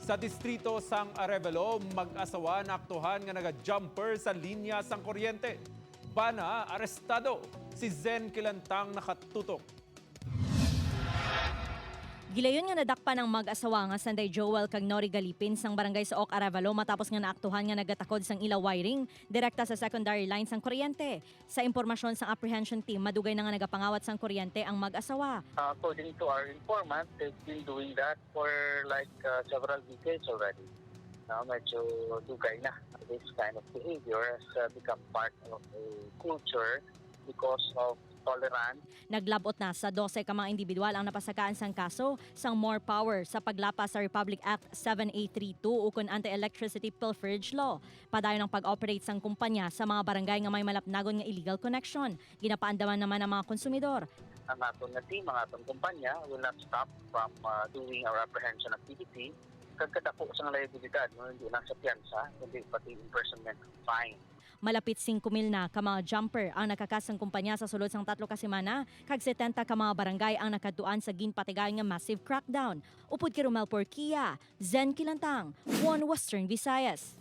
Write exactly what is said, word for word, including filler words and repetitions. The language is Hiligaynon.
Sa distrito sang Arevalo, mag-asawa naaktuhan nga naga-jumper sa linya sang kuryente. Bana, arestado si Zen Kilantang nakatutok. Gilayon nga nadakpan ang mag-asawa nga Sanday Joel kag Nori Galipin sang barangay Saoc, Arevalo matapos nga naaktuhan nga nagatakod sang ila wiring direkta sa secondary line sang kuryente. Sa impormasyon sang apprehension team, madugay na nga nagapangawat sang kuryente ang mag-asawa. Uh, according to our informant, they've been doing that for like uh, several decades already. No, medyo dugay na. This kind of behavior has uh, become part of a culture because of tolerance. Naglabot na sa dose ka mga individual ang napasakaan sang kaso sang More Power sa paglapas sa Republic Act seven eight three two ukon Anti-Electricity Pilferage Law. Padayon ang pag-operate sang kumpanya sa mga barangay nga may malapnagon nga illegal connection. Ginapaandaman naman ang mga konsumidor. Ang aton nga team, ang aton kumpanya will not stop from uh, doing our apprehension activity. Kag kadako sang liabilidad, no, hindi lang sa piyansa, kundi pati imprisonment fine. Malapit singko mil na ka mga jumper ang nakakas sang kumpanya sa sulod sang tatlo ka semana, kag setenta ka mga barangay ang nakadtuan sa ginpatigayon nga massive crackdown. Upod kay Romel Porquia, Zen Kilantang, One Western Visayas.